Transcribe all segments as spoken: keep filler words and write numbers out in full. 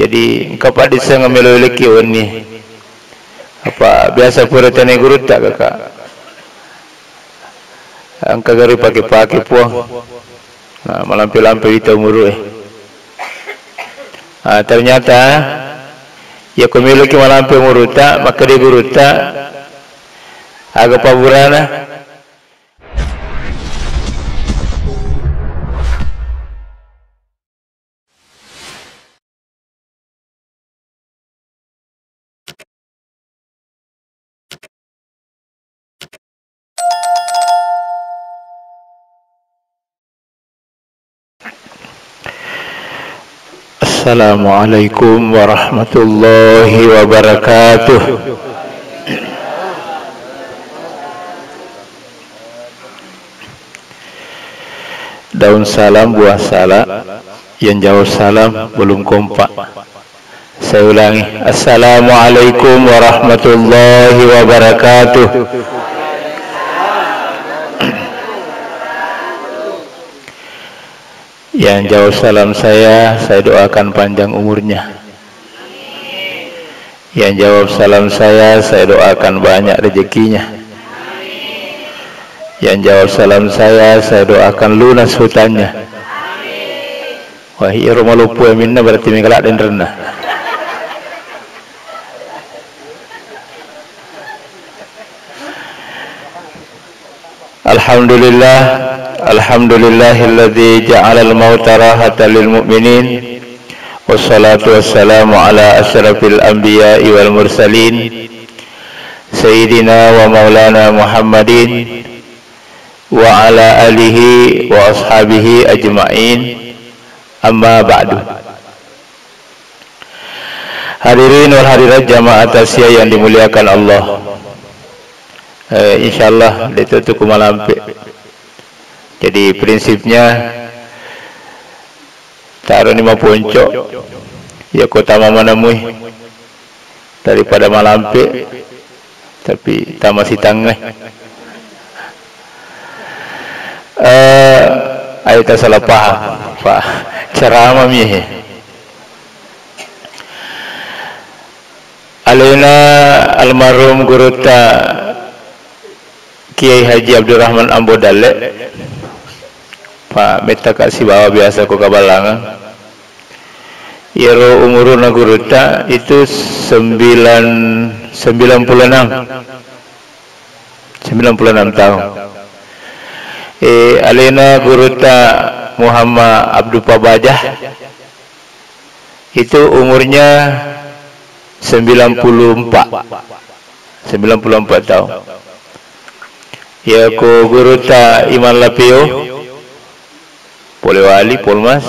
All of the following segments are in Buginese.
Jadi engka paddisseng melo lekki wenni. Apa biasa pura tane gurutta kaka. Engka gari pake-pake puang. Nah, malampe-lampe wita umuru e. Ah, ternyata ya ko meloki malampe umurutta, makkeda gurutta, aga paburana? Assalamualaikum warahmatullahi wabarakatuh. Daun salam, buah salak, yang jawab salam belum kompak. Saya ulangi, Assalamualaikum warahmatullahi wabarakatuh. Yang jawab salam saya, saya doakan panjang umurnya. Yang jawab salam saya, saya doakan banyak rezekinya. Yang jawab salam saya, saya doakan lunas hutangnya. Wah, iyaro maloppo e minna berarti mega ladde' enrenna. Alhamdulillah, alhamdulillahilladzi ja'alal mauta rahatan lil mu'minin. Wassalatu wassalamu ala asyrafil anbiya'i wal mursalin, sayyidina wa maulana Muhammadin wa ala alihi wa ashabihi ajma'in. Amma ba'du. Hadirin wal hadirat jamaah tasya yang dimuliakan Allah. Eh, insyaallah, de' tu ku malampe. Jadi, prinsipnya, taroni maponco, ya ko tama manemui. Daripada malampe, tapi tama sitangnge. Eh, ayo tasalah paham, Pak. Ceramah mi he. Alena almarhum gurutta Kiai Haji Abdurrahman Ambo Dalle, Pak, mettaka sibawa biasa ko Kaballangang. Iyaro umuruna gurutta itu sembilan, sembilan puluh enam. Sembilan puluh enam tahun. Eh, alena gurutta Muhammad Abdul Pabajah itu umurnya sembilan puluh empat. Sembilan puluh empat tahun. Ya, ko gurutta Imam Lapeo, Polewali, Polmas,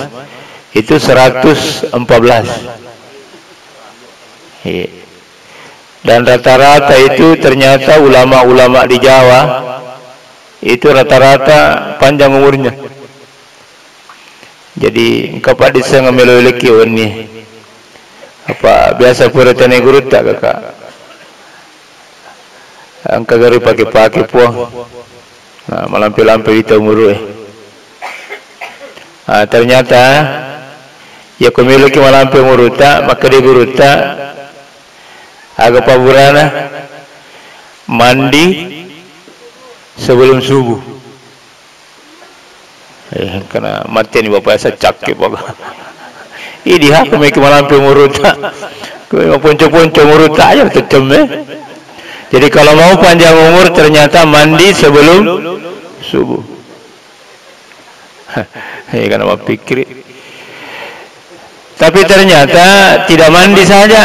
itu seratus empat belas. Iya. Dan rata-rata itu ternyata ulama-ulama di Jawa itu rata-rata panjang umurnya. Jadi, engka paddisseng melo lekki wenni. Apa biasa pura tane gurutta kaka. Engka gari pake-pake puang. Nah, malampe-lampe wita umuru e. Ah, ternyata ya ko meloki malampe umurutta, makkeda gurutta, aga paburana? Mandi sebelum subuh. Eh, kena mate ni bapak saya cakke bapak. Idi ha ko meki malampe umurutta. Ko maponco-ponco umurutta aja tetemme. Jadi kalau mau panjang umur ternyata mandi sebelum subuh. Eh, karena mappikiri. Tapi ternyata tidak mandi saja.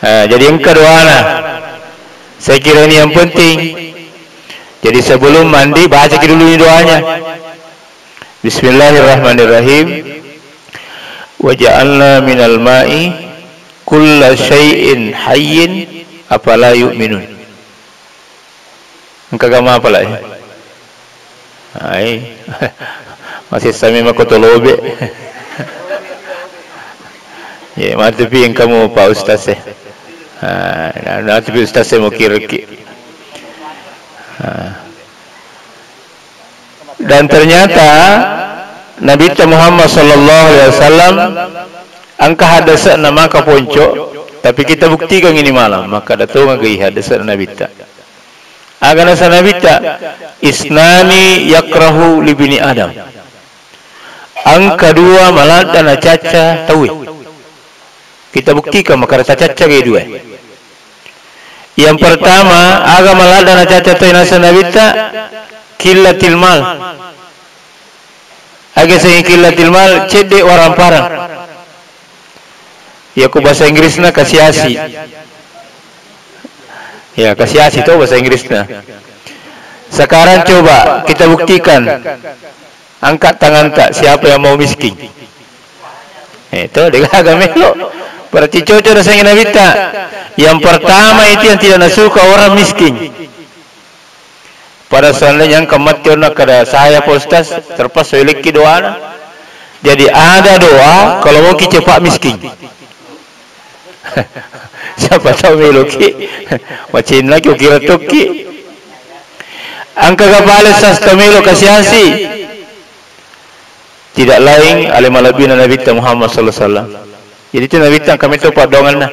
Eh, jadi engka doana. Saya kira ini yang penting. Jadi sebelum mandi, baca dulu ini doanya. Bismillahirrahmanirrahim. Waja'alna minal ma'i kulla syai'in hayyin afala yu'minun. Engka gama apa lai? Ai. Masih sami mako tolobe. Ya, matu pi engkamu Pak Ustaz e. Ah, matu pi Ustaz e mau kirki. Ah. Dan ternyata Nabi Muhammad sallallahu alaihi wasallam Engka haddese'na maka ponco, tapi kita buktikan ini malam, maka datongeng gai haddese'na Nabitta. Aga nasa Nabitta, "Isnani yakrahu libni Adam." Engka dua maladda nacacca tauwe. Kita buktikan maka tacacca gai dua. Yang pertama, aga maladda nacacca tauwe nasa Nabitta, qillatil mal. Aga sengi qillatil mal, cedde waramparang. Ya, ku bahasa Inggrisna kasiasi. Ya, kasiasi to bahasa Inggrisna. Sekarang coba kita buktikan. Angkat tanganta, siapa yang mau miskin? Eh, to, degaga melo. Berarti cocok nasengi Nabitta. Yang pertama itu yang tidak nasuka orang miskin. Pada seandainya engka matti onna kada saya, Pak Ustaz, terpaksa elekki doana. Jadi ada doa kalau mau ki cepat miskin. Siapa tahu meloki. Macinna ki ukira tokki. Engka ga pale sasta melo kasiasi. Tidak lain ale malebbina Nabitta Muhammad sallallahu alaihi wasallam. Jadi itu Nabitta kami to padonganna.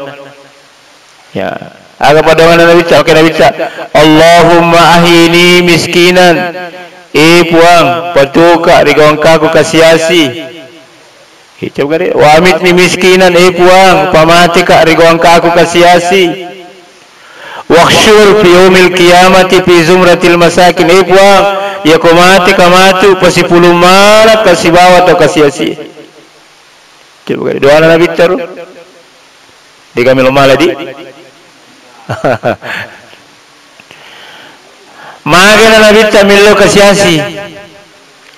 Ya. Aga padonganna Nabitta, oke Nabitta, "Allahumma ahini miskinan." Eh Puang, patuoka ri gawangkaku kasiasi. Itu gare, "Wa amitni miskinan." Eh Puang, pamateka ri gawangkaku kasiasi. "Wahsyur fi yaumil qiyamati fi zumratil masakin." Eh Puang, yako mateka matu pasipulung manakka sibawa to kasiasi. Coba kali doana Nabitta ro. Dega melo mala di. Magana Nabitta melo kasiasi.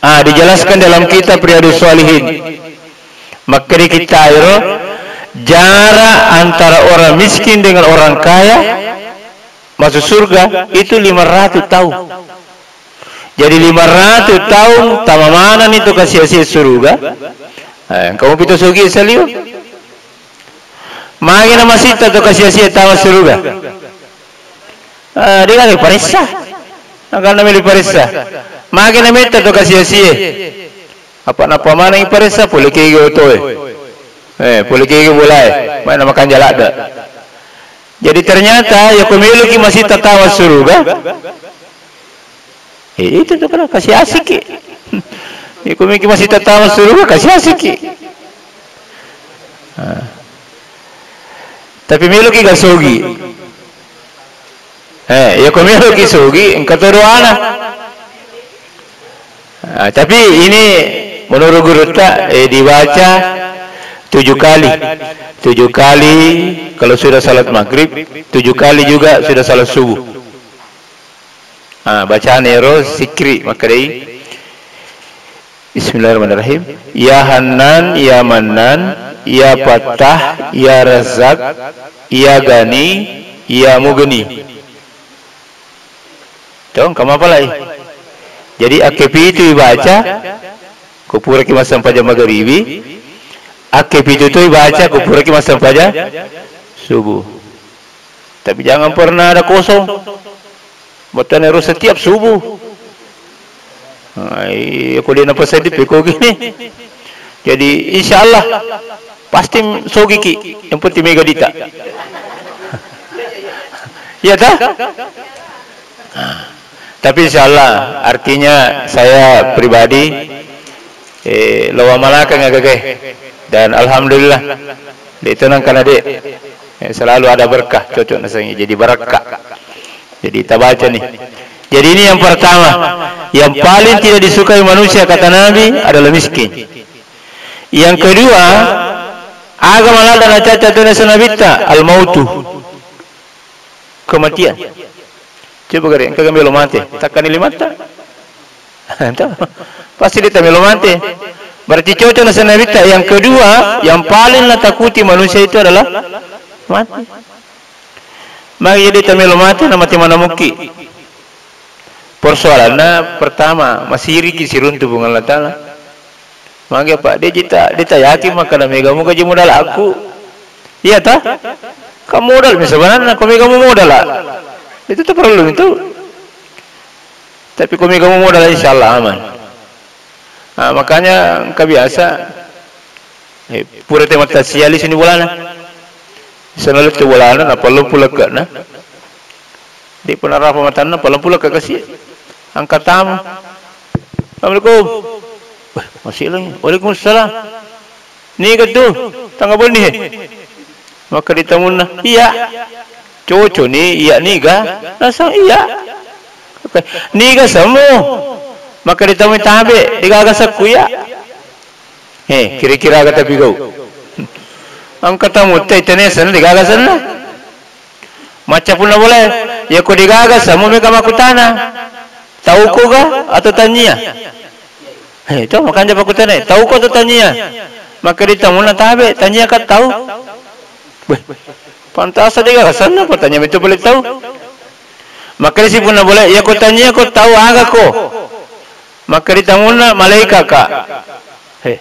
Ah, dijelaskan dalam kitab Riyadus Shalihin. Makkeda kita iro, jarak antara orang miskin dengan orang kaya masuk surga itu lima ratus tahun. Jadi lima ratus tahun tama manani to kasiasi suruga. Eh, kamu pito sogi salio. Magi na masitta to kasiasi tama suruga. Ah, dia lagi paressa. Angkana meli paressa. Magi na metta to kasiasi. Apa napa maneng paressa pole kege otoe. Eh, pole kege bolae. Mana makan jalada. Jadi ternyata ya ko meloki masitta tama suruga. Eh, itu tu kan kasiasiki. Ya ko meloki masitta tama suruga kasiasiki. Ah. Tapi meloki ga sogi. Eh, ya ko meloki sogi, engka to doana. Ah, tapi ini menurut gurutta, eh, dibaca tujuh kali. Tujuh kali kalau sudah salat maghrib, tujuh kali juga sudah salat subuh. Ah, bacana ero sikri makkedai. Bismillahirrahmanirrahim. Ya Hannan, ya Mannan, ya Fattah, ya Razzaq, ya Gani, ya Mughni. Tong, kamu apalai? Jadi akkepitu ibaca, kupuraki massempajang magaribi, akkepitu tu ibaca, kupuraki massempajang subuh. Tapi jangan pernah ada kosong. Bettuanna ero setiap subuh. Nah, iya, ko dia napa sedih, peko gini. Jadi, insya Allah, pasti sogiki. Yang penting mega dita. Iya, ta? Nah, tapi insya Allah, artinya saya pribadi, eh, lowa malakang agagai. Dan alhamdulillah, de' itu nang kana de'. Eh, selalu ada berkah, cocok nasengi. Jadi barakka. Jadi tabaca nih. Jadi ini yang pertama, yang paling tidak disukai manusia kata Nabi adalah miskin. Yang kedua, aga maladda nacacca tu nasa Nabitta, al-mautu. Kematian. Coba gare, engka melo mate, takkani limatta. Pasti de' ta melo mate. Berarti cocok nasa Nabitta. Yang kedua, yang paling natakuti manusia itu adalah mati. Magi jadi ta melo mate, na mate mana mukki. Persoalanna pertama, masiriki siruntu Puang Allah Taala. Magi apa? De' jita, de' ta yakin makkada mega muga ji modal aku. Iya ta? Kan modal mi sebenarnya, ko mega mu modal, ah. Itu tu perlu itu. Tapi ko mega mu modal, insya Allah aman. Nah, makanya engka biasa Eh, pura te mattasia lisu ni bolana. Sana lettu bolana, na pallempu lekke'na. De'pa narapa matanna, pallempu lekke' kasi'. Angka tamu. "Assalamualaikum." "Wah, masih lagi." "Waalaikumsalam." "Niga tu? Tangga benni he?" Makkeda tamunna, "Iya." "Cocok ni, iya niga?" Naseng, "Iya." "Oke. Niga semmu?" Makkeda tamu, "Tabe', de'gaga sekku iya." Eh, kira-kira aga tapi gau. Angka tamu te tene senna, de'gaga senna. Macca punna bolae, yako de'gaga semmu mega makkutana, "Tauko ga atau tania?" Eh, to makanja pakkutana, "Tauko atau tania?" Makkeda tamunna, "Tabe', tania ka tau." Beh, pantasa de'gaga senna, pertanyaan itu boleh tahu. Makkeda si punna bolae, "Yako tania ko tau aga ko?" Makkeda tamunna, "Malaika ka." He.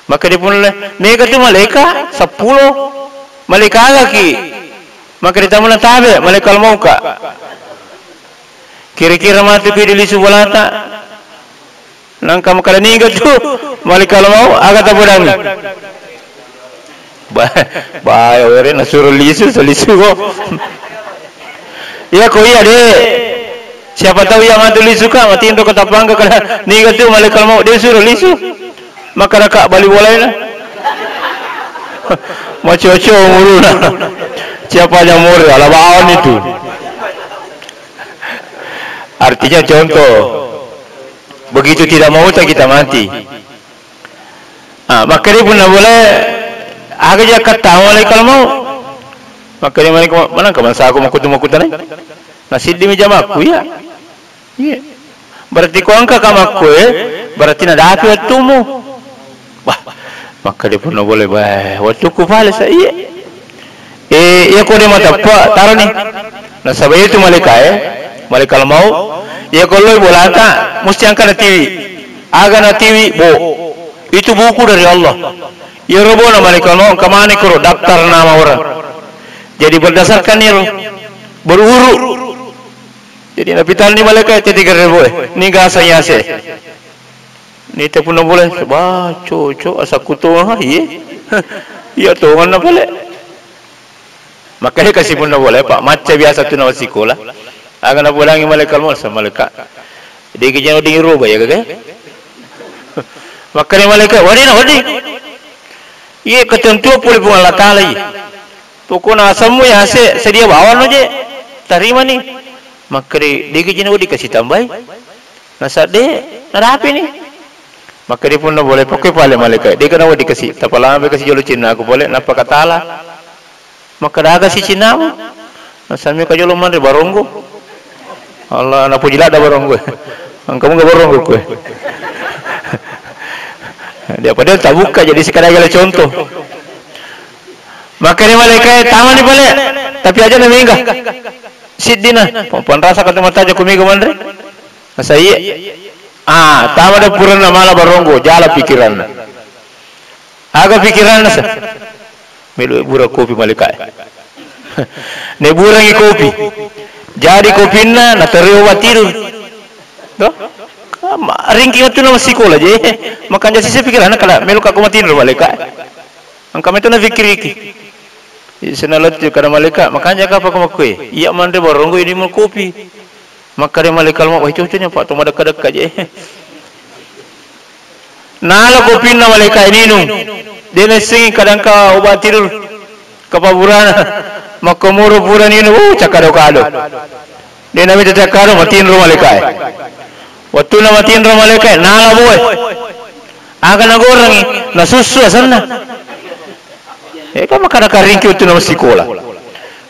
Makkeda punna, "Mega tu malaika, seppulo." "Malaika aga ki?" Makkeda tamunna, "Tabe', malaikal mauka." Kira-kira matu ki di lisu bolata. Nangka makkeda, "Niga tu malaikal mau, aga tapodangi?" Ba-, bahaya were nasuro lisu, salisu ko. Iya ko iya, de'. Siapa tahu iya matu lisu ka, matinro ko tapangga kada, "Niga tu malaikal mau, de' suro lisu." Makkeda ka bali bolaina. Macoco umuruna. Siapa aja umur, ala bawang itu. Artinya contoh. Begitu tidak mau kita mati. Ah, makkeda punna bolae, aga ja kattama malaikal mau. Makkeda malaikal mau, "Manangka bangsaku makkutu-makkutanai?" "Nasiddimi jamakku, iya." Iya. Berarti ko engka ka makkoe, berarti nadapi wettumu. Wah, makkeda punna bolae, "Bah, wettukku pale sa iya." Eh, iya ko de' mateppa, taroni. Nasaba itu malaikae, malaikal mau. Iya ko loi bolata, musti angka natiwi. Aga natiwi, bo. Itu buku dari Allah. Iya ro bona malaikal mau, engka mani koro daftar nama orang. Jadi berdasarkan niro, berurut. Jadi napitanni malaikae tette' gareboe, "Niga aseng yase?" Nita punna bolae, "Bah, cocok, asakku tonga, iye." Iya tonganna pale. Makkeda kasi punna bolae, Pak, macca biasa tu nawa sikola. Aga napodangi malaikal mau, "Assalamualaikum." De'gaga jano ding roba iya gaga. Makkeda malaikae, "Wedding, wedding. Iye ketentuan pole Puang Allah Taala iye. Pokokna asemmu yase sedia bawang no je. Tarimani." Makkeda, "De'gaga jino wedding kasi tambai." Nasadde, narapini. Makkeda punna bolae, "Pokokna pale malaikae, de'gaga nawedding kasi, tapalampe kasi jolo cinnaku pole, nappa katala." Makkeda, "Aga si cinnamu?" "Nasammi ka jolo manre baronggo." Allah, napoji ladda baronggo. Engka muga baronggo koe. Dia padahal tabukka, jadi sekadar gala contoh. Makkeda malaikae, "Tamani pale, tapi aja na mega. Siddina, panrasa ka tu mataja ku mega manre." Nasaiye. Ah, tama da puranna mala baronggo, jala pikiranna. Aga pikiranna sa? Melo bura kopi malaikae. Naburangi kopi. Jadi kopinna naterima obat tidur. To? Ringki wettunna massikola je. Makanja sisa pikiranna kada melo ka ko matinro malaikae. Engka meto nafikkiriki. Sena lettu kada malaika, makanja kapang ko makkue, iya manre baronggo idi mo kopi. Makkeda malaikal mau, "Wah, cocoknya, Pak, to madekka-dekka je." Nala kopinna malaika ninung. De naissengi kadangka obat tidur. Kapaburana. Makkomoro pura ninung, uh, cakkado-kado. De namita cakkado, matinro malaikae. Wettunna matinro malaikae, nala boe. Aga nagorengi, nasussu asenna. Eh, kan makkada karingki wettunna massikola.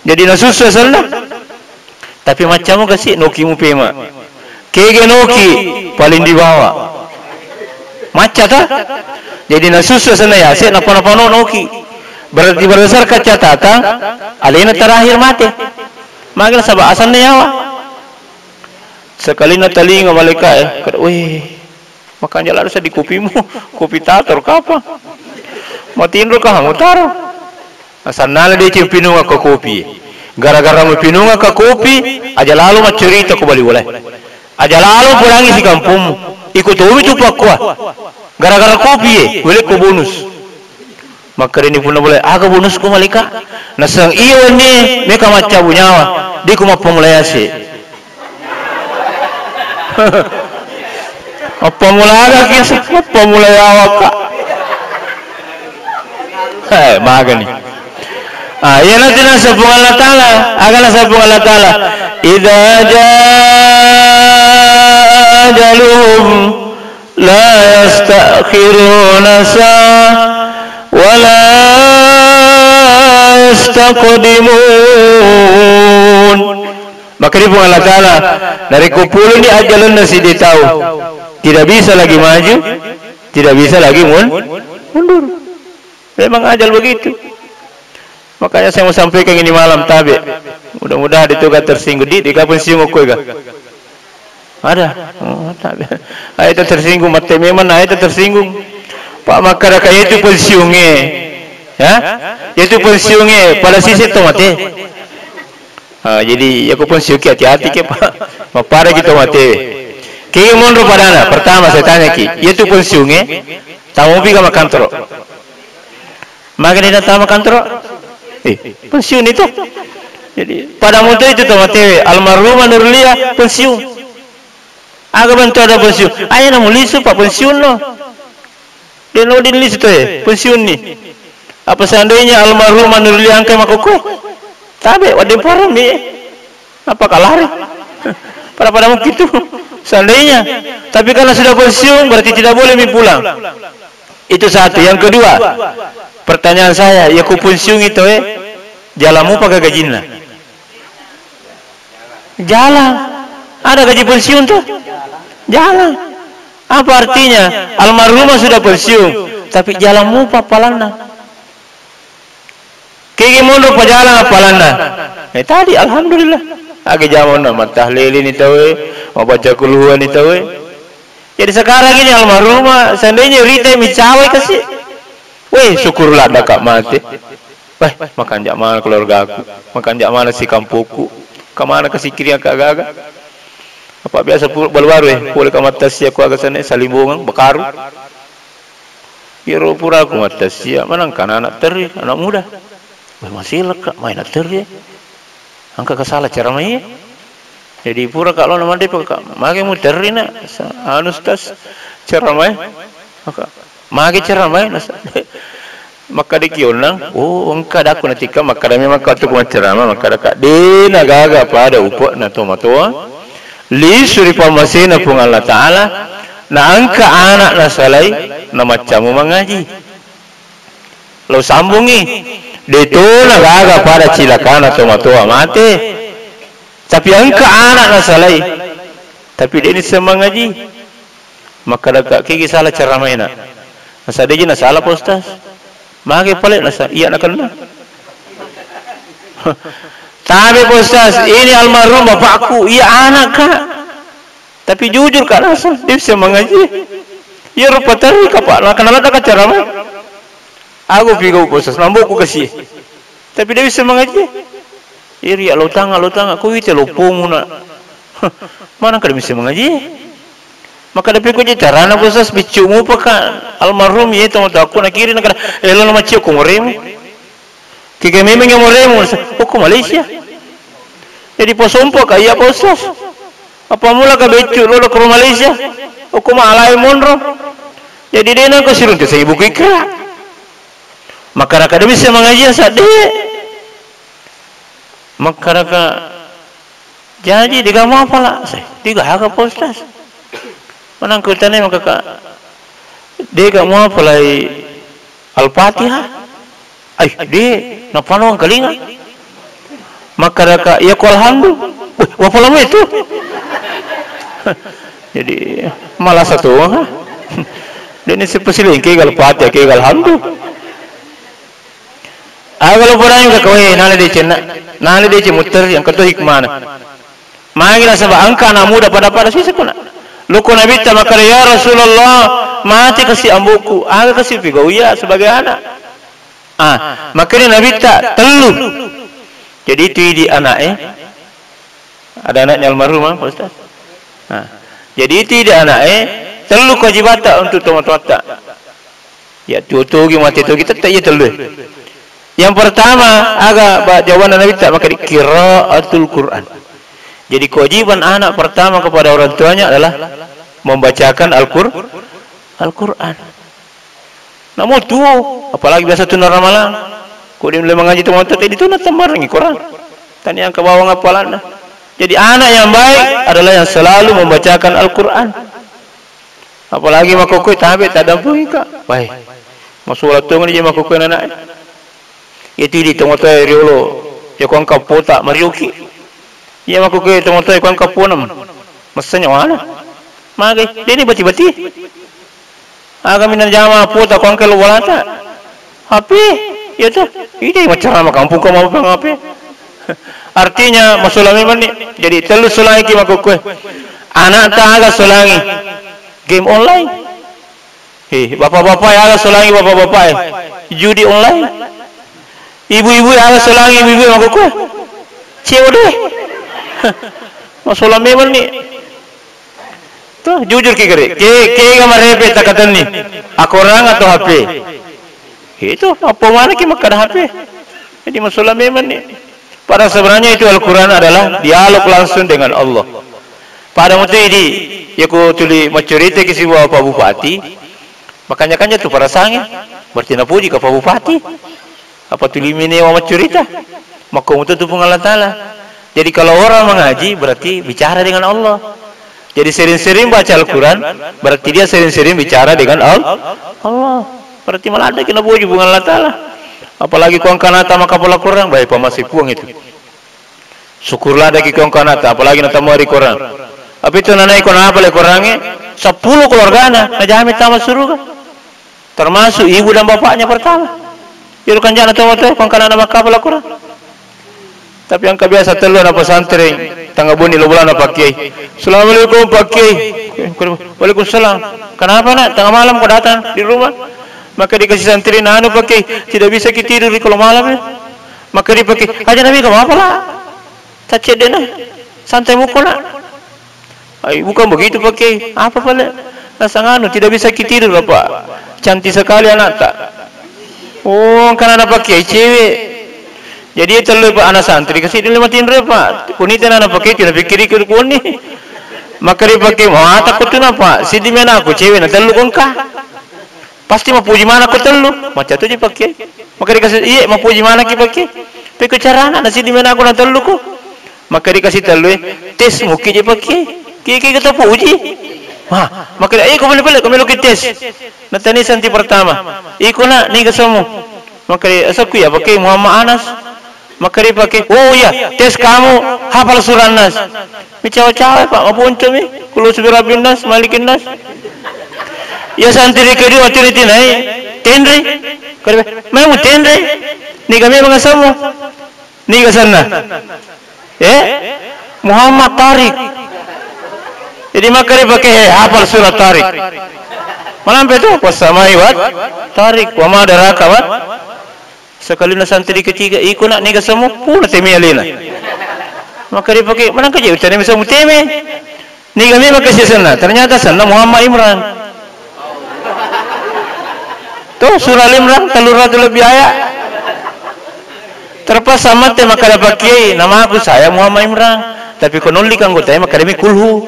Jadi nasussu asenna. Tapi maccamu kasi noki mupema. Kege noki paling di bawah. Macca ta? Jadi nasussu asenna yase, nappa-nappa no noki. Berarti berdasarkan catatan, alena terakhir mate. Magi nasaba asenna yawa. Sekalinna talinga malaikae, kada, weh, makanja ladde seddi kopimu, kopi tator kapang. Matinro ka mutaro. Sannala deceng pinunga ko kopi. Gara-gara mupinunga ka kopi, aja lalo maccurita ko bali bolae. Aja lalo podangi si kampongmu. Iko tomi tu pakkua. Gara-gara kopi e, welekko bonus. Makkedani punna bola, "Aga bonusku malika?" Naseng iya wenni meka maccabu nyawa, de ku mappamula yase. Mappamula aga kisa, mappamula yawaka. Eh, magani. Ah, iya nanti naseng Puang Allah Ta'ala, aga naseng Puang Allah Ta'ala, "Idza jaa ajaluhum la yasta'khiruna sa'ah wa la yastaqdimun." Maka di Puang Allah Ta'ala, narekko puluni ajjalenna siddi tau, tidak bisa lagi maju, tidak bisa lagi mun-, mundur. Memang ajal begitu. Makanya saya mau sampaikan ini malam, tabe. Mudah-mudahan itu gak tersinggung. Di, di kapan singgung kowe gak? Ada. Oh, tabe. Ayo tersinggung, mate memang, ayo tersinggung. Pak, makkadaka itu pensiunge. Ya? Itu pensiunge. Pada sisi to mate. Ah, jadi, ya, ko pensiunki hati-hati ke, Pak. Mappada kita mate. Kege monro padana. Pertama, saya tanya ki. Iya tu pensiunge. Tamu pi ka makantoro. Maka dia datang makantoro. Eh, pensiun itu. Jadi, pada monro itu to mate. Almarhumah Nurlia pensiun. Aga bentuk ada pensiun. Ayo namu lisu, Pak, pensiun no. Deno din lisu to, eh, pensiun ni. Apa seandainya almarhumah Nurlia angkai makokkoe? Tabe, wadde parami, eh. Apa kalari? Pada-pada mungkin tu. Seandainya. Tapi karena sudah pensiun, berarti tidak boleh mi pulang. Itu satu. Yang kedua, pertanyaan saya, ya ku pensiun itu, eh, jalanmu pakai gajinna? Jalan. Ada gaji pensiun tuh? Jalan. Apa artinya? Almarhumah sudah pensiun, tapi jalan mupa palanna. Kege monro pajalan palanna. Eh, tadi alhamdulillah. Age jamanna matahlili ni tawe, mabaca kulhuwa ni tawe. Jadi sekarang ini almarhumah, seandainya rita micawai kasih. Weh, syukurlah ada kak mati. Weh, makanja mana keluargaku, makanja mana si kampokku, kemana kesikirian kak gaga. Apa biasa pu-, baru-baru, eh, pole ka mattasia ku aga sana, Salimbongang, Bekaru. Iyaro pura ku mattasia, manang kana anak terri, anak muda. Weh, masih leka, main anak terri, eh. Engka kesala cara mai. Jadi pura kak lo na mandepa kak, mage muterri na, sa-, anu, Ustaz, ceramai. Maka, mage ceramai, nasa-, makkadaki onnang, oh, engka dakku natikka, makkada memang kau tu ku maccerama, makkada kak, de na gaga pada upe na tomatoa, lisu ri pammasena Puang Allah Ta'ala, na engka anak nasalai, na maccamu mangaji. Lo sambungi, de to na gaga pada cilakana tomatoa mate. Tapi engka anak nasalai, tapi de ni semangaji. Makkadaka kigi salah cara maina. Nasa de ji na salah, Pak Ustaz. Mage pale nasa iya nakenna. Tabe, Pak Ustaz, ini almarhum bapakku, iya anak kak. Tapi jujur kak nasa, de bisa mangaji. Iya rupa teri kak, Pak, nakenna ladda kak cara mai. Aku pigau, Pak Ustaz, nambokku kasi. Tapi de bisa mangaji. Iri, alotanga, alotanga, ko wite loppomu na. Mana kada bisa mangaji? Maka dapi ko je carana, Pak Ustaz, biccu mupa ka almarhum, iya, tau, tau aku nakiri, nakada, eh, lo na maccio ko moremu. Kike memeng ya moremu, oh, ko Malaysia. Jadi posompo ka iya, Pak Ustaz. Apa mula ka beccu lo ko Malaysia? Oh, ko malai monro. Jadi de na ko siruntu saya buku ikra. Makkadaka de bisa mangaji asa de. Makkadaka jaji de ga muapala. Sai, de gaga, Pak Ustaz. Manang ko tane makkaka de ga muapalai Al-Fatihah. Ai, de, napano kalinga. Makkadaka, iya ko alhamdu. Weh, wapalamu itu. Jadi, malah satu, ha? De ni sipasileng ke gal Fatihah, ke gal alhamdu. Aga lo podangi ka kawe, nala de cenna, nala de ce muter, yang kedua hikmana. Magi nasaba engka anak muda pada-pada sisa kuna. Loko Nabitta makkada, "Ya Rasulullah, mati kasi amboku, aga kasi pigau iya sebagai anak?" Ah, makanya Nabitta tellu. Jadi itu idi anak, eh. Ada anaknya almarhumah, Pak Ustaz. Nah, jadi itu idi anak, eh. Tellu kewajibatta untuk tomatoatta. Ya, tuo togi, mate togi, tette iya tellu. Yang pertama, aga ba-, jawabanna Nabitta, maka di qiraatul Quran. Jadi kewajiban anak pertama kepada orang tuanya adalah membacakan Al-Qur-, Al-Quran. Namo tuo, apalagi biasa tuna ramalang. Ko dia mulai mengaji teman tadi itu na tamarengi Quran. Tani yang ke bawah ngapalanna. Jadi anak yang baik adalah yang selalu membacakan Al-Quran. Apalagi makkokkoe tabe taddampengika. Wai. Masola tongeng je makkokkoe nanae. Iyatu idi tomatoae riolo, yako engka pota marioki. Iya makkokkoe tomatoae ko engka pona, messa nyawana. Magai, deni bati-bati. Aga minna jama pota ko engka lo bolata. H P, iya tu. Ide macara makampung ko mau H P. Artinya masola memang ni. Jadi tellu solangi ki makkokkoe. Anakta aga solangi? Game online. Eh, bapak-bapak ya aga solangi bapak-bapak eh. Judi online. Ibu-ibu ya aga solangi ibu-ibu makkokkoe. C O D. Masola memang ni. Tuh, jujur ki gere. Ke, ke ga marepe takatenni. Akorang atau H P? Itu, apa mana ki makkada H P? Jadi masola memang ni. Pada sebenarnya itu Al-Quran adalah dialog langsung dengan Allah. Pada mutu idi, yako tuli maccurita ki sibawa Pak Bupati, makanja-kanja tu perasaannya. Berarti napuji ka Pak Bupati. Apa tuli menewa maccurita? Makko mutu tu Puang Allah Ta'ala. Jadi kalau orang mengaji berarti bicara dengan Allah. Jadi sering-sering baca Al-Quran, berarti dia sering-sering bicara dengan Al-, Allah. Berarti maladde ki napuji Puang Allah Ta'ala. Apalagi ko engka anakta makkapala Korang, baik pamase Puang itu. Syukur ladde ki ko engka anakta, apalagi natamari Korang. Tapi itu nanae ko napale Korangnge, seppulo keluargana, najami tama suruga. Termasuk ibu dan bapaknya pertama. Iyaro kanjana to, to, ko engka anakna makkapala Korang. Tapi engka biasa tellu anak pesantren, tangga bonni lo bolana Pak Kiai. "Assalamualaikum, Pak Kiai." "Waalaikumsalam." "Kenapa, Nak? Tengah malam kau datang di rumah?" Maka dikasih santri, "Anu, Pak Kiai, tidak bisa kita tidur kalau malam ya." Maka dia, "Pak Kiai, aja nabi, gak apa-apa lah. Cacet deh, nah. Santai muko, Nak." "Ai, bukan begitu, Pak Kiai." "Apa pale?" "Nasang anu, tidak bisa kita tidur, Bapak. Cantik sekali anakta." Oh, kan anak Pak Kiai cewek. Jadi tellu, Pak, anak santri kasi dulu mati, Pak. Kunita anak Pak Kiai tidak pikir ikut kuni. Maka dia, "Pak Kiai, mau takut tu napa? Sidi mena aku cewek na tellu kongka." Pasti mapuji mana ko tellu? Macca tu ji Pak Kiai. Maka dikasih, "Iye, mapuji mana ki Pak Kiai?" "Pekko carana, nasidi mena ko na tellu ko." Maka dikasih tellu, eh, "Tes muki je Pak Kiai. Kiai, kiai kita puji." Wah, maka dia, "Ayo ko balik-balik, ko meloki tes." Natani santi pertama. "Iko nak, niga semmu?" Maka dia, "Asakku ya Pak Kiai, Muhammad Anas." Maka dia Pak Kiai, "Oh iya, tes kamu hafal surah Nas." Micawa-cawa, Pak, maponco mi. Kulu subirabbin nas, malikin nas. Iya santri kedua tini tinai, tenre. Kare, "Mai mu tenre? Niga memang asemmu?" "Niga asenna?" "Eh? Muhammad Tariq." Jadi maka dia pakai, eh, hafal surah Tariq. Malampe tu, "Wassamai wat Tariq, wa ma adraka wat." Sekali na santri ketiga, "Iko nak, niga semmu?" Puna teme alena. Maka dia pakai, "Mana kerja utane bisa muteme?" Niga memang kasi senna? Ternyata senna Muhammad Imran. Tuh, surah Al Imran, tellu ratu lebih ayat. Terpaksa mate makkada Pak Kiai, "Namaku saya Muhammad Imran. Tapi ko nolli anggota, makkada mi kulhu."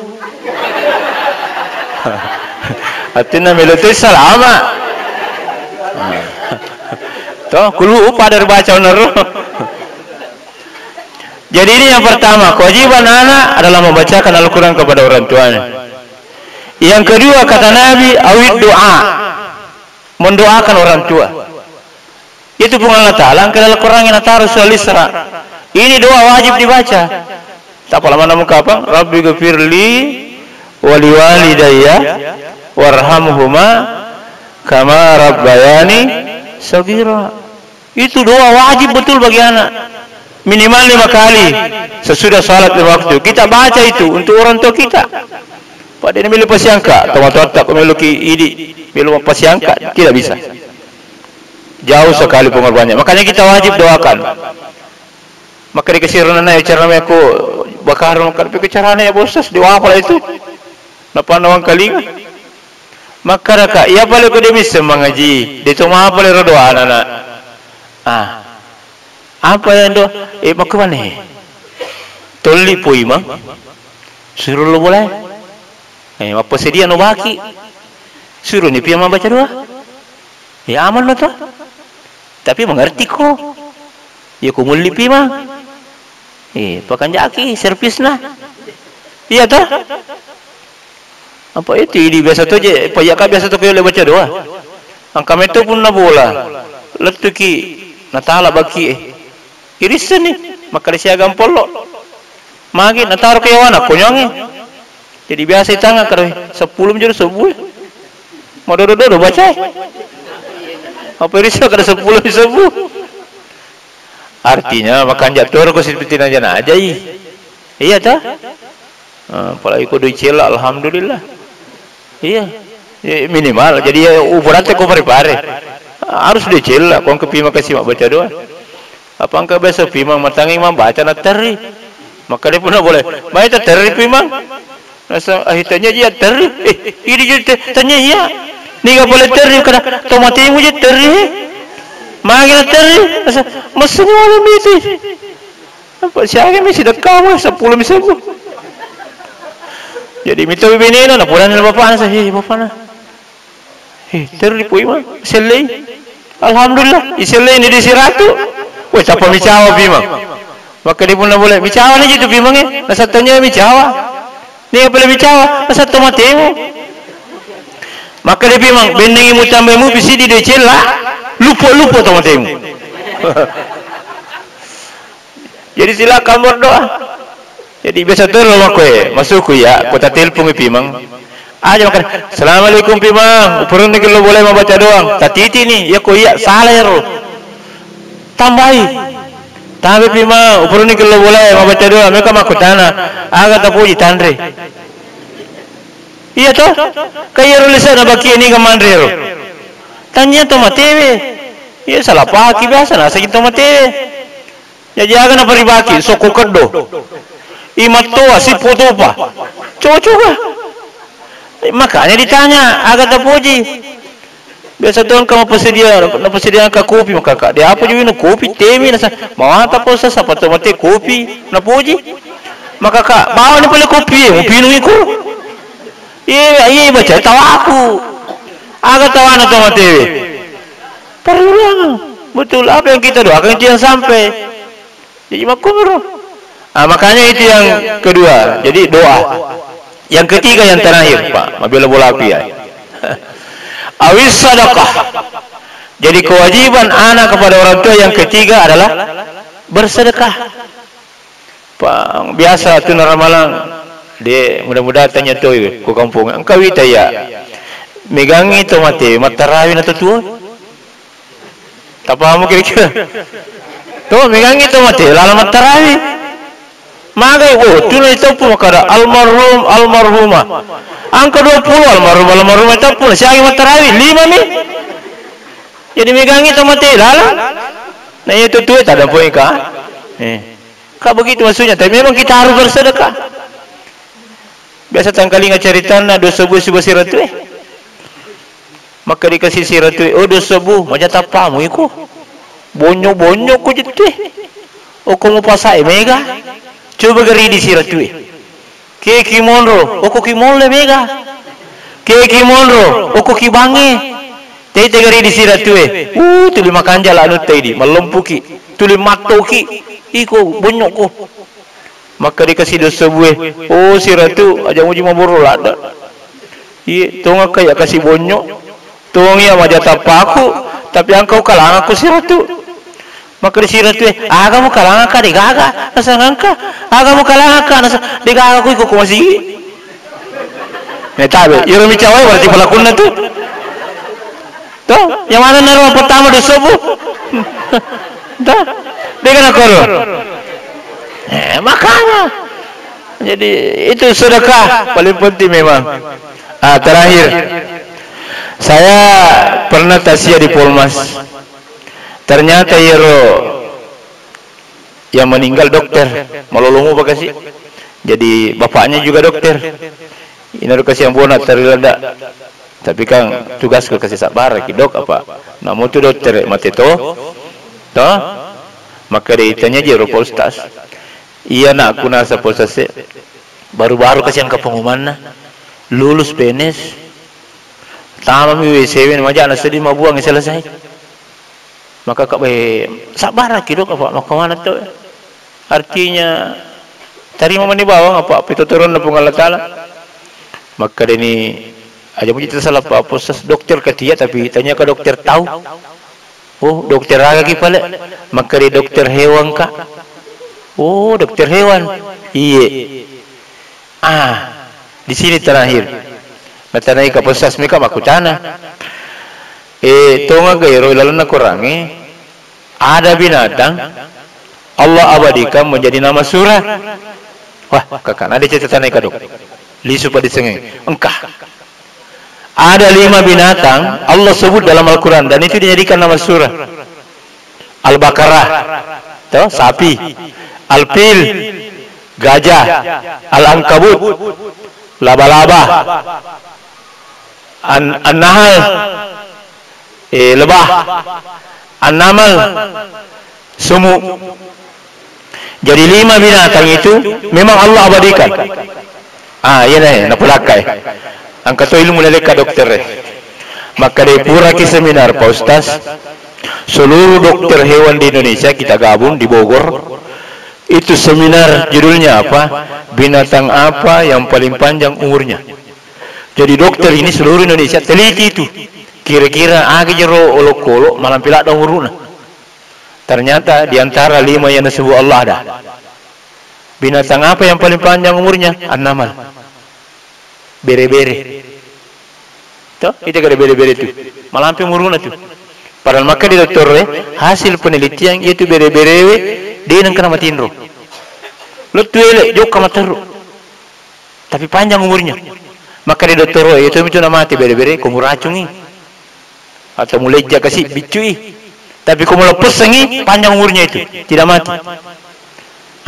Artinya melo tu salama. Tuh, kulhu pada baca bener. Jadi ini yang pertama, kewajiban anak adalah membacakan Al-Quran kepada orang tuanya. Yang kedua, kata Nabi, awid doa, mendoakan orang tua. Itu pun Allah Ta'ala angka dalam Quran yang nataru surah Al-Isra. Ini doa wajib dibaca. Tak pala mana muka apa? Rabbi gfirli wali walidayya warhamhuma kama rabbayani saghira. Itu doa wajib betul bagi anak. Minimal lima kali sesudah salat lima waktu. Kita baca itu untuk orang tua kita. Pada ini milik pasiangka, teman-teman tak memiliki idi, milik pasiangka, tidak bisa. Jauh sekali pengorbanannya. Makanya kita wajib doakan. Maka dikasih renana ya cara meko bakar, maka dipikir caranya ya bosas, doa apa itu? Napa nawang kalinga? Makkaraka, iya pale ko de misseng mangaji, de to mapale ro doana, Nak. Ah. Apa yang do? Eh, makkuane? Tolli poi mang. Suro lo boleh. Eh, mappasedia no baki. Suro ni pia mambaca doa. Ya aman no to. Tapi mengerti ko. Ya ko mulli pi mang. Eh, pakanjaki servisna. Iya to? Apa itu idi biasa to je, payaka biasa to ko le baca doa. Angka meto punna bola. Lettuki natala baki e. Irisseni, makkeda siaga ampollo. Magi nataro ke yawana konyoangnge. Jadi biasa itanga kada sepuluh menjadi sebu. Madodo-dodo baca. Apa irissa kada sepuluh sebu. Artinya makanja toro ko sipitina jana ajai. Iya ta? Ah, apalagi ko doi cella, alhamdulillah. Iya. Ya, minimal. Jadi ya uburante ko pare-pare. Harus doi cella, ko engka pima kasi mabbaca doa. Apa engka biasa pima matangi mambaca na terri. Maka dia pun boleh. Mai ta terri pima. Nasa ahitanya dia terri. Eh, ini jadi te- tanya iya. Niga boleh terri kada tomatemu je terri. Magi na terri. Nasa masanya malam itu. Apa siaga mi sidekkamu sepuluh mi sebu. Jadi mito binena na purana bapakna sa, "Hei, bapakna. Hei, terri poi ma, sellei." Alhamdulillah, isellei ni di siratu. Weh, tappa micawa pimang. Maka dia pun boleh micawa ni jitu pimangnge, nasatanya micawa. Ni apa lebih cawa, nasatto matemu. Maka dia pimang, bennengi mutambai mu bisi di decella, lupo-lupo to matemu. Jadi silakan berdoa. Jadi biasa to lo makkoe, masuku ya, kota telpon pimang. Aja makan, "Assalamualaikum pimang, upurunni kello boleh membaca doang." Tatiti ni, ya ko iya, salah ero. Tambai. Tambai pimang, upurunni kello boleh membaca doang. Meka makkutana, aga tapuji tanre. Iya to? Kaya ero lesa na bakie ni manre ero. Tanya to matewe. Iya salah pahaki biasa, nasaki to matewe. Jaji aga naparibaki, sokko keddo. Imattoa, sippo topa. Cocok ga? Makanya ditanya, aga tapoji. Biasa to engka mapassedia, napassedia engka kopi, maka ka, dia apa juga minum kopi, temi nasa, mawata posa, sapa to mate kopi, napoji. Maka ka, bawa ni pale kopi, mau pinung iko. Iya, iya, baca tawaku. Aga tawana to matewe. Perlu. Betul, apa yang kita doakan itu yang sampai. Jadi makkumiro. Ah, makanya itu yang kedua. Jadi doa. Yang ketiga, yang terakhir, Pak. Mabela bola api ya. Awis sadaqah. Jadi kewajiban anak kepada orang tua yang ketiga adalah bersedekah. Pa, biasa tu na ramalang. De, mudah-mudahan tanya toi ko kampung. Engka wita ya. Megangi to mate, mattarawi na to tuo. Tapahamu kira-kira? To, megangi to mate, lala mattarawi. Magai, oh, tuna itoppu makada almarhum, almarhumah. Angka dua puluh almarhum, almarhumah itoppu, na siagi mattarawi, lima mi. Jadi megangi to mate, lala. Na iya tu tuo tada poika. Eh. Ka begitu maksudnya, tapi memang kita harus bersedekah. Biasa tangkalinga caritanna dosa bu siba siratue. Maka dikasih siratue, oh dosa bu, maja tappamu iko. Bonyo-bonyo ko jettue. Oko mupasai mega. Coba geri di siratue. Ke ki monro, oko ki molle mega. Ke ki monro, oko ki bange. Tei tegari di siratue. Uh, tuli makanja la anu tei di, mallempuki. Tuli mattoki. Iko bonyokko. Maka dikasih dosa bue. Oh, siratu, aja muji maboro ladda. Iye, tonga kaya kasih bonyok. Tong iya maja tappaku, tapi angka ukalangakku siratu. Maka di siratu e, aga mukalangaka de gaga, nasang angka. Aga mukalangaka, nasang de gaga ku iko ku masigi. Ne tabe, iro micawai berarti pelakunna tu. Tuh, yang mana naro pertama dosa bu? Tuh, dia kena koro. Eh, makanya. Jadi itu sedekah paling penting memang. Ah, terakhir. Saya pernah takziah di Polmas. Ternyata iyaro yang meninggal dokter, malolomu bakasi. Jadi bapaknya juga dokter. Ina kasi yang bona tari lada. Tapi kan tugas ko kasi sabbaraki, Dok, apa? Namo tu dokter mate to? To? Maka dia tanya je ro Pak Ustaz. Iya, nak, ku nasa Pak Ustaz, baru-baru kasi engka pengumumanna. Lulus P N S. Tamami W C W, majana seddi mabuang selesai. Maka ka, eh, sabbaraki, Dok, apa? Maka mana to? Artinya, tarima mani bawang apa pitotoronna Puang Allah Taala. Makkedani, aja muji tasala Pak Ustaz, dokter katia, tapi tanya ke dokter tahu. Oh, dokter aga ki pale? Makkeda dokter hewan ka. Oh, dokter hewan. Iye. Ah, di sini terakhir. Natanai Kapolsek meka makkutana. Eh, tongaga ero ilalenna Korangnge, ada binatang Allah abadikan menjadi nama surah. Wah, kakak, ada cerita tanai kadok. Lisu pada sengeng. Engkah. Ada lima binatang Allah sebut dalam Al-Quran dan itu dijadikan nama surah. Al-Baqarah, toh, sapi. Al-Fil, gajah. Al-Ankabut, laba-laba. An-, An-Nahl, eh, lebah. An-Naml, sumu. Jadi lima binatang itu memang Allah abadikan. Ah, iya deh, napulakkai. Engka to ilmu nalekka dokter. Maka deh pura ki seminar, Pak Ustaz. Seluruh dokter hewan di Indonesia kita gabung di Bogor. Itu seminar judulnya apa? Binatang apa yang paling panjang umurnya? Jadi dokter ini seluruh Indonesia teliti itu. Kira-kira aga jero olokolo malampe ladda umuruna. Ternyata di antara lima yang disebut Allah ada. Binatang apa yang paling panjang umurnya? An-Naml. Bere-bere. Toh, itu kada bere-bere tu. Malampe umuruna tu. Padahal maka di dokter, eh, hasil penelitian itu bere-bere we, de nengka matinro. Lettu ele, jokka materru. Tapi panjang umurnya. Maka di dokter, eh, itu itu namate bere-bere, ko muracungi. Atau mulejja kasi biccui. Tapi ko muleppesengi, panjang umurnya itu, tidak mati.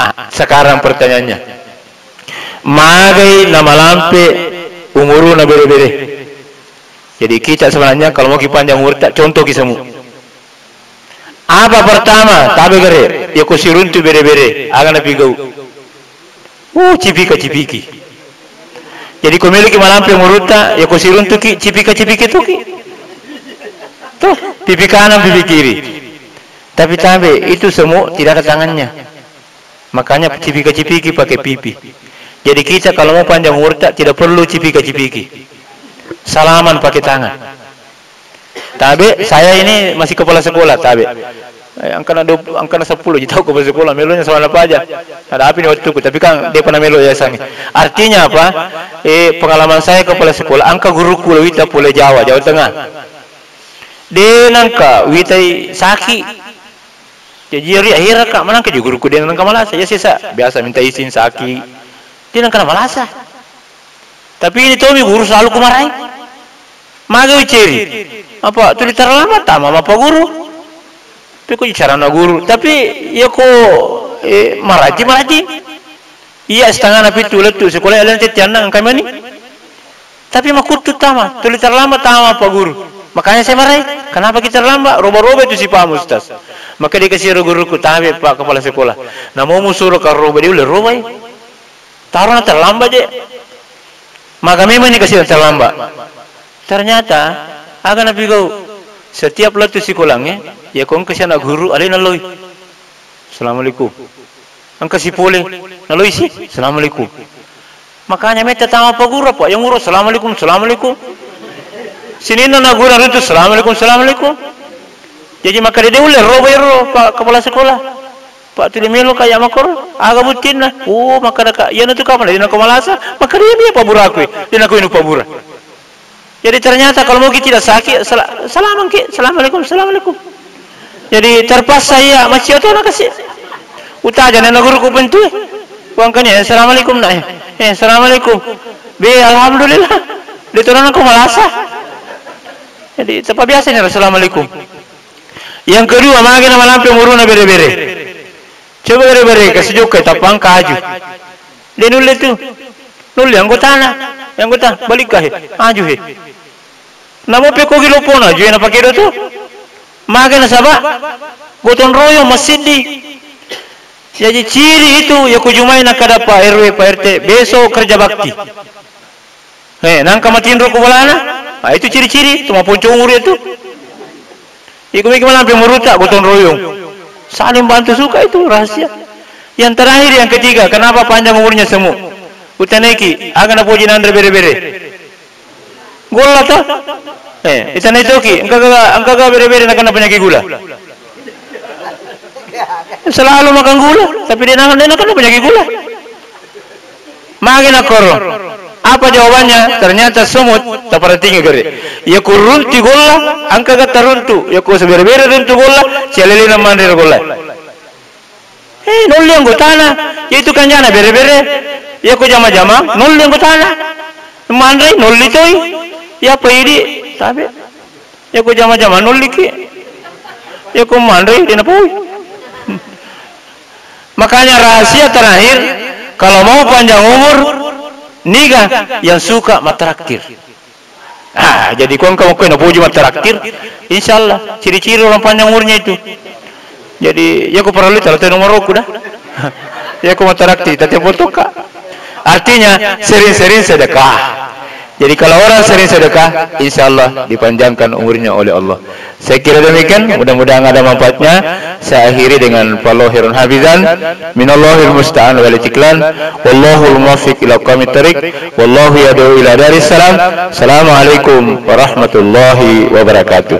Ah, sekarang pertanyaannya, magai namalampe umuruna bere-bere? Jadi kita sebenarnya kalau mau ki panjang umur, tak contoh ki semu. Apa pertama, tabe gere, ya ko siruntu bere-bere, aga napigau. Uh, cipika-cipiki. Jadi ko meloki malampe umurutta, ya ko siruntuki, cipika-cipiki tuki. Tuh, pipi kanan, pipi kiri. Tapi tabe, itu semua tidak ada tangannya. Makanya cipika-cipiki pakai pipi. Jadi kita kalau mau panjang umurta, tidak perlu cipika-cipiki. Salaman pakai tangan. Tabe, saya ini masih kepala sekolah, tabe. Eh, angkana dua puluh, angkana sepuluh ji tahu kepala sekolah, melonya sama apa aja. Ada api ni waktuku, tapi kan dia pernah melo ya sangi. Artinya apa? Eh, pengalaman saya kepala sekolah, angka guruku wita pole Jawa, Jawa Tengah. De nangka witai saki. Jadi ri akhirnya kak manangka ji guruku de nangka malasa, ya sesa, biasa minta izin saki. De nangka malasa. Tapi ini tomi guru selalu kumarahi. Maga wiceri. Apa tuli terlambat tama apa guru? Tapi ko carana guru. Tapi ya ko, eh, maraji, maraji. Iya, setengah na pitu lettu sekolah, alena tette annang engka mani. Tapi makuttu tama, tuli terlambat tama apa guru. Makanya saya marahi. Kenapa kita terlambat? Roba-roba itu sipamu, Ustaz. Maka dikasih guruku, tabe Pak Kepala Sekolah. Namo musuro karoba, dia ulle robai. Tarona terlambat je. Maka memang ini kasih terlambat. Ternyata, aga napigau. Setiap lettu sikolangnge, ya ko engka si anak guru, alena loi. Assalamualaikum. Engka sipole, naloi si, assalamualaikum. Makanya metta tama paguru apa, yang uro assalamualaikum, assalamualaikum. Sininna naguru runtu, assalamualaikum, assalamualaikum. Jadi maka dede ulle roba ero, Pak Kepala Sekolah. Pak tuli melo kaya makor, aga buttinna. Oh, maka daka, iya natu kapang, dina ko malasa, maka dia dia pabura aku, dina ko inu pabura. Jadi ternyata kalau mau kita tidak sakit, sala-, salamang ki, assalamualaikum, assalamualaikum. Jadi terpaksa iya, masih atau nak kasih. Utaja nena guruku pintu. Uang kan ya, assalamualaikum nak ya. Eh, assalamualaikum. Be, alhamdulillah. Dia turun aku malasa. Jadi, terpaksa biasa nih, assalamualaikum. Yang kedua, magi nama lampe muruna bere-bere. Coba bere-bere, kasih juga, tapang kaju. De nulle tu. Nulle anggotana. Anggota, balik he. Aju he. Namo pekko gi loppona, jue na pakedo tu. Mage nasaba gotong royong massiddi. Jaji ciri itu, yako jumai nakada Pak R W, Pak R T, besok kerja bakti. Eh, nangka matinro ko bolana. Ah, itu ciri-ciri, itu maponco umur itu. Iko miki malampe muruta gotong royong. Saling bantu suka itu rahasia. Yang terakhir, yang ketiga, kenapa panjang umurnya semut? Utaneki, aga napoji nanre bere-bere. Golla to? Eh, itanai toki, engka ga, engka ga bere-bere nakena penyakit gula? Selalu makan gula, tapi dia nakena, dia nakena penyakit gula. Magi nakoro. Apa jawabannya? Ternyata semut, taperhatingi gare. Iya ku runtu golla, engka ga taruntu. Iya ku sebere-bere runtu golla, sialelena manre golla. Eh, nolli anggotana. Iya itu kanjana bere-bere. Iya ku jama-jama, nolli anggotana. Manre, nolli toi. Iya apa idi? Tapi iya ku jama-jama, nolliki. Iya ku manre, dia napoi. Makanya rahasia terakhir, kalau mau panjang umur, niga yang suka matraktir. Ah, jadi ko engka makko napoji matraktir, insya Allah, ciri-ciri orang panjang umurnya itu. Jadi, iya ku parellu tala tau nomoroku dah. Iya ku matraktir, tapi fotoka. Artinya, sering-sering sedekah. Jadi, kalau orang sering sedekah, insya Allah dipanjangkan umurnya oleh Allah. Saya kira demikian, mudah-mudahan ada manfaatnya. Saya akhiri dengan fal-akhiru hafizan, minallahil musta'an wal itiklan, wallahul muwaffiq ila aqwamit thariq, wallahu yad'u ila daris salam. Assalamualaikum warahmatullahi wabarakatuh.